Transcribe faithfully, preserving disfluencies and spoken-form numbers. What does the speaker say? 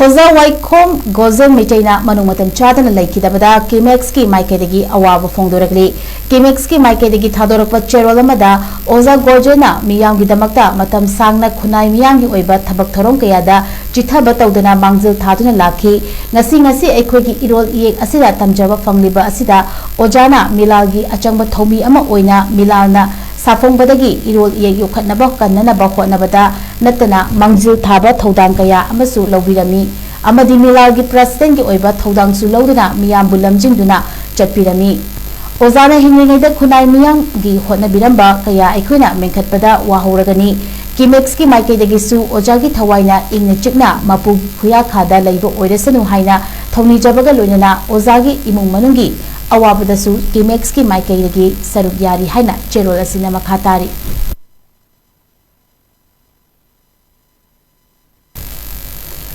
ꯑꯣꯖꯥ ꯋꯥꯏꯈꯣꯝ ꯒꯣꯖꯦꯟ ꯃꯩꯇꯩꯅ ꯃꯅꯨꯡ ꯃꯇꯝ ꯆꯥꯗꯅ ꯂꯩꯈꯤꯗꯕꯗ ꯀꯤꯃꯦꯛꯁꯀꯤ ꯃꯥꯏꯀꯩꯗꯒꯤ ꯑꯋꯥꯕ ꯐꯣꯡꯗꯣꯔꯛꯂꯤ꯫ ꯀꯤꯃꯦꯛꯁꯀꯤ ꯃꯥꯏꯀꯩꯗꯒꯤ ꯊꯥꯗꯣꯔꯛꯄ ꯆꯦꯔꯣꯜ ꯑꯃꯗ ꯑꯣꯖꯥ ꯒꯣꯖꯦꯟꯅ ꯃꯤꯌꯥꯝꯒꯤꯗꯃꯛꯇ ꯃꯇꯝ ꯁꯥꯡꯅ ꯈꯨꯟꯅꯥꯏ ꯃꯤꯌꯥꯝꯒꯤ ꯑꯣꯏꯕ ꯊꯕꯛ ꯊꯧꯔꯝ ꯀꯌꯥꯗ ꯆꯤꯊꯕ ꯇꯧꯗꯨꯅ ꯃꯥꯡꯖꯤꯜ ꯊꯥꯗꯨꯅ ꯂꯥꯛꯈꯤ꯫ ꯉꯁꯤ ꯉꯁꯤ ꯑꯩꯈꯣꯏꯒꯤ ꯏꯔꯣꯜ ꯏꯌꯦꯛ ꯑꯁꯤꯗ ꯇꯝꯖꯕ ꯐꯪꯂꯤꯕ ꯑꯁꯤꯗ ꯑꯣꯖꯥꯅ ꯃꯤꯂꯥꯜꯒꯤ ꯑꯆꯪꯕ ꯊꯧꯃꯤ ꯑꯃ ꯑꯣꯏꯅ ꯃꯤꯂꯥꯜꯅ ꯁꯥꯐꯣꯡꯕꯗꯒꯤ ꯏꯔꯣꯜ ꯏꯌꯦꯛ ꯌꯣꯛꯈꯠꯅꯕ ꯀꯟꯅꯅꯕ ꯍꯣꯠꯅꯕꯗ ꯅꯠꯇꯅ ꯃꯥꯡꯖꯤꯜ ꯊꯥꯕ ꯊꯧꯗꯥꯡ ꯀꯌꯥ ꯑꯃꯁꯨ ꯂꯧꯕꯤꯔꯝꯃꯤ ꯑꯃꯗꯤ ꯃꯤꯂꯥꯜꯒꯤ ꯄ꯭ꯔꯁꯤꯗꯦꯟꯒꯤ ꯑꯣꯏꯕ ꯊꯧꯗꯥꯡꯁꯨ ꯂꯧꯗꯨꯅ ꯃꯤꯌꯥꯝꯕꯨ ꯂꯝꯖꯤꯡꯗꯨꯅ ꯆꯠꯄꯤꯔꯝꯃꯤ꯫ ꯑꯣꯖꯥꯅ ꯍꯤꯡꯂꯤꯉꯩꯗ ꯈꯨꯟꯅꯥꯏ ꯃꯤꯌꯥꯝꯒꯤ ꯍꯣꯠꯅꯕꯤꯔꯝꯕ ꯀꯌꯥ ꯑꯩꯈꯣꯏꯅ ꯃꯦꯟꯈꯠꯄꯗ ꯋꯥꯍꯧꯔꯒꯅꯤ꯫ ꯀꯤꯃꯦꯛꯁꯀꯤ ꯃꯥꯏꯀꯩꯗꯒꯤꯁꯨ ꯑꯣꯖꯥꯒꯤ ꯊꯋꯥꯏꯅ ꯏꯪꯅ ꯆꯤꯛꯅ ꯃꯄꯨ ꯈꯨꯌꯥꯈꯥꯗ ꯂꯩꯕ ꯑꯣꯏꯔꯁꯅꯨ ꯍꯥꯏꯅ ꯊꯧꯅꯤꯖꯕꯒ ꯂꯣꯏꯅꯅ ꯑꯣꯖꯥꯒꯤ ꯏꯃꯨꯡ ꯃꯅꯨꯡꯒꯤ ꯑꯋꯥꯕꯗꯁꯨ ꯀꯤꯃꯦꯛꯁꯀꯤ ꯃꯥꯏꯀꯩꯗꯒꯤ ꯁꯔꯨꯛ ꯌꯥꯔꯤ ꯍꯥꯏꯅ ꯆꯦꯔꯣꯜ ꯑꯁꯤꯅ ꯃꯈꯥ ꯇꯥꯔꯤ꯫